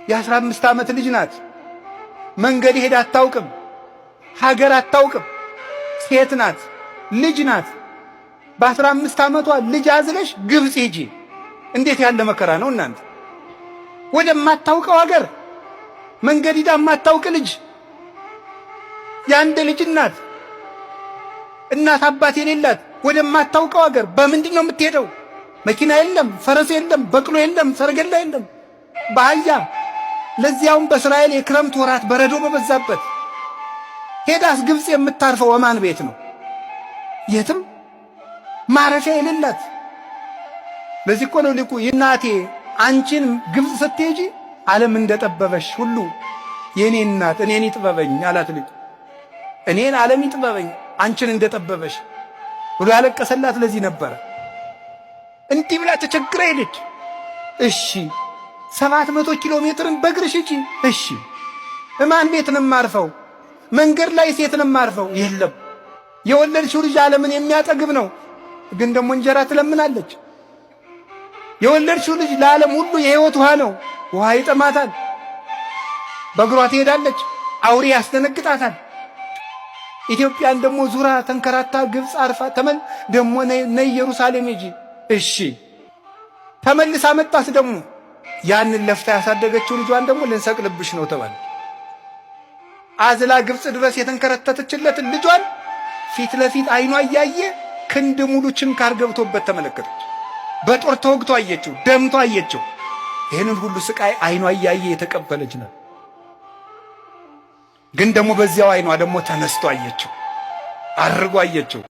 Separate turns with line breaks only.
የ15 ዓመት ልጅ ናት። መንገድ ሄዳ አታውቅም። ሀገር አታውቅም። ሴት ናት፣ ልጅ ናት። በ15 ዓመቷ ልጅ አዝለሽ ግብፅ ሂጂ። እንዴት ያለ መከራ ነው እናንተ! ወደማታውቀው ሀገር መንገድ ሂዳ የማታውቅ ልጅ፣ የአንድ ልጅ እናት፣ እናት አባት የሌላት ወደማታውቀው ሀገር በምንድን ነው የምትሄደው? መኪና የለም፣ ፈረስ የለም፣ በቅሎ የለም፣ ሰረገላ የለም፣ በአህያ ለዚያውም በእስራኤል የክረምት ወራት በረዶ በበዛበት ሄዳስ ግብፅ የምታርፈው ወማን ቤት ነው? የትም ማረፊያ የሌላት። ለዚህ እኮ ነው ሊቁ እናቴ አንቺን ግብፅ ስትሄጂ ዓለም እንደጠበበሽ ሁሉ የእኔ እናት እኔን ይጥበበኝ አላት ሊቁ። እኔን ዓለም ይጥበበኝ አንቺን እንደጠበበሽ ብሎ ያለቀሰላት ለዚህ ነበረ። እንዲህ ብላ ተቸግራ ሄደች። እሺ 700 ኪሎ ሜትርን በእግርሽ ሂጂ። እሺ እማን ቤት ነው የማርፈው? መንገድ ላይ ሴት ነው የማርፈው? የለም። የወለድሽው ልጅ ዓለምን የሚያጠግብ ነው፣ ግን ደግሞ እንጀራ ትለምናለች። የወለድሽው ልጅ ለዓለም ሁሉ የሕይወት ውሃ ነው፣ ውሃ ይጠማታል። በእግሯ ትሄዳለች፣ አውሬ ያስደነግጣታል። ኢትዮጵያን ደግሞ ዙራ ተንከራታ ግብፅ አርፋ ተመል ደግሞ ነይ ኢየሩሳሌም ሂጂ። እሺ ተመልሳ መጣት ደግሞ ያንን ለፍታ ያሳደገችው ልጇን ደግሞ ልንሰቅልብሽ ነው ተባለ። አዝላ ግብፅ ድረስ የተንከረተተችለትን ልጇን ፊት ለፊት አይኗ እያየ ክንድ ሙሉ ችንካር ገብቶበት ተመለከተች። በጦር ተወግቶ አየችው፣ ደምቶ አየችው። ይህንን ሁሉ ስቃይ አይኗ እያየ የተቀበለች ነው። ግን ደግሞ በዚያው አይኗ ደግሞ ተነስቶ አየችው፣ አድርጎ አየችው።